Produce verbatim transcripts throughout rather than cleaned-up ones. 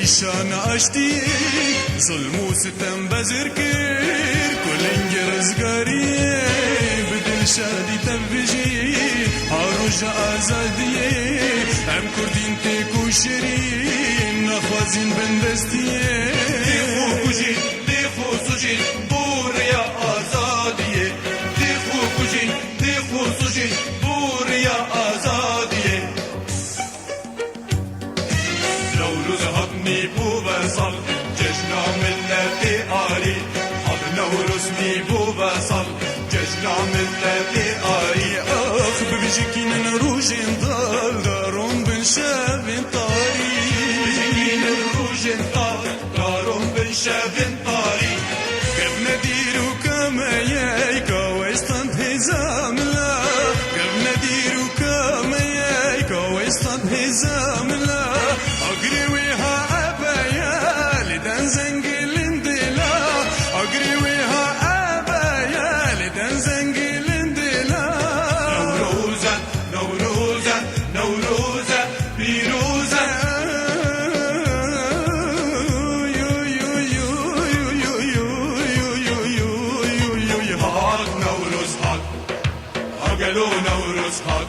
Şana aştiyê, zulm û sitem bezir kir, kulingê rizgariyê, bi dilşadî tev bijî, ha roja azadiyê, em kurdîn têkoşerîn, naxwazîn bindestiyê. Tê xwe kujîn, tê xwe sujîn, bo riya azadiyê. Tê xwe kujîn, tê xwe sujîn, bo riya azadiyê. Newroz hat nî bû ve sal, cejna milletê arî. Hat Newroz nî bû ve sal, cejna milletê arî. Ax, bibijikînin rojên dal, daron bin şevên tarî. Bibijikînin rojên dal, daron bin şevên tarî. Kevne dîroka me yê, ka westan hêza mila. Kevne dîroka me yê, ka westan hêza mila. Agirê wê ha ebe ye, lê den zengilin dila. Agirê wê ha ebe ye, lê den zengilin dila. Newroz e, Newroz e, Newroz e, pîroz e. Hat Newroz hat, ha gelo Newroz hat,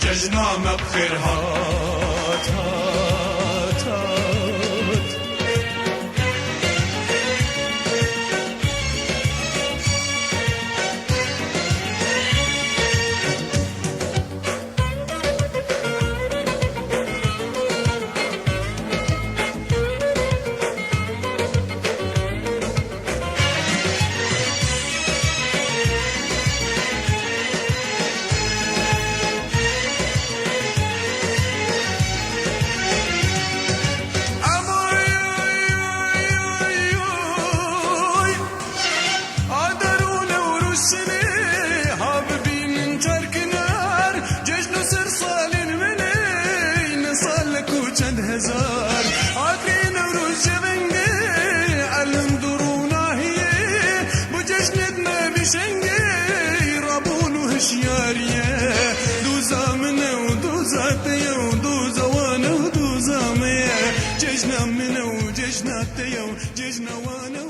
cejna me bi xêr hat, hat, hat. Adar û Newroz şinê ha bibînin çarkinar, cejn û sersalên me neyne salek û çend hezar. Adrê Newroz cevengê, elin durûnahiyê, bu cejnê me bi şengê, rabûn û hişyariyê. Doza min e û doza te ye û doza wan e û doza me ye. Cejna min e û cejna te ye û cejna wan e.